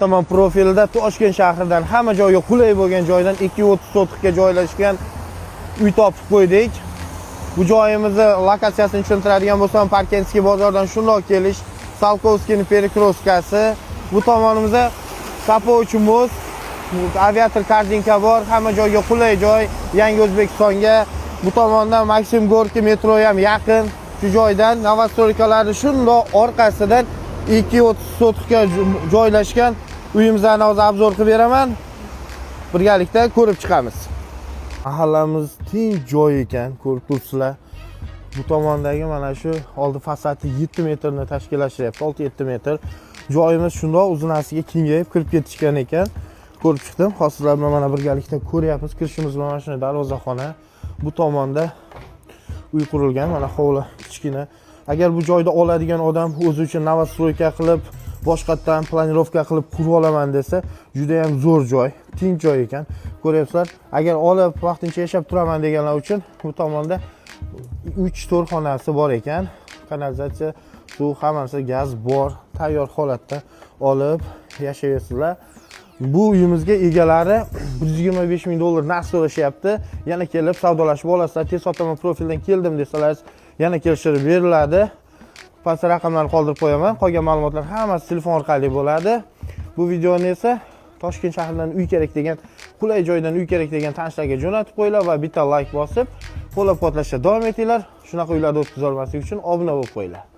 Tomon profilida Toshkent shahridan hamma joyga qulay bo'lgan joydan 230 sotixga joylashgan uy topib qo'ydik. Bu joyimizni lokatsiyasini tushuntiradigan bo'lsam, Parkentskiy bozordan shundoq kelish, Salkovskiyning перекрёсткasi. Bu tomonimizda Сапович мост, Aviator korzinka bor, hamma joyga qulay joy, Yangi O'zbekistonga. Bu tomondan Maksim Gorkiy metro ham yaqin. Shu joydan новостройкаlarni shundoq orqasidan 230 sotixga joylashgan uyimizni hozir обзор qilib beraman. Birgalikda ko'rib chiqamiz. Mahallamiz tinch joy ekan, ko'rib turibsizlar. Bu tomondagi mana shu oldi fasadi 7 metrni tashkillashtiryapti, 6-7 metr. Joyimiz shundoq uzunasiga kengayib kirib ketishgan ekan. Ko'rib chiqdim. Hozir sizlar bilan mana birgalikda ko'ryapmiz. Kirishimiz bilan mana shunday darvozaxona. Bu tomonda uy qurilgan, mana hovli kichkina. Agar bu joyda oladigan odam o'zi uchun новостройка qilib, boshqatdan планировка qilib qurib olaman desa, juda ham zo'r joy, tinch joy ekan. Ko'ryapsizlar. Agar olib vaqtincha yashab turaman deganlar uchun bu tomonda 3-4 xonasi bor ekan. Kanalizatsiya, suv, hammasi, gaz bor. Tayyor holatda olib yashayapsizlar. Bu uyimizga egalari 125 ming dollar narx so'rashyapti. Yana kelib savdolashib olasizlar. "Tez sotaman, profildan keldim" desalar, yana kelishtirib beriladi. Pastda raqamlarni qoldirib qo'yaman. Qolgan ma'lumotlar hammasi telefon orqali bo'ladi. Bu videoni esa Toshkent shahridan uy kerak degan, qulay joydan uy kerak degan tanishlarga jo'natib qo'yinglar va bitta layk bosib, qo'llab-quvvatlashda davom etinglar. Shunaqa uylarni o'tkazib olmaslik uchun obuna bo'lib qo'yinglar.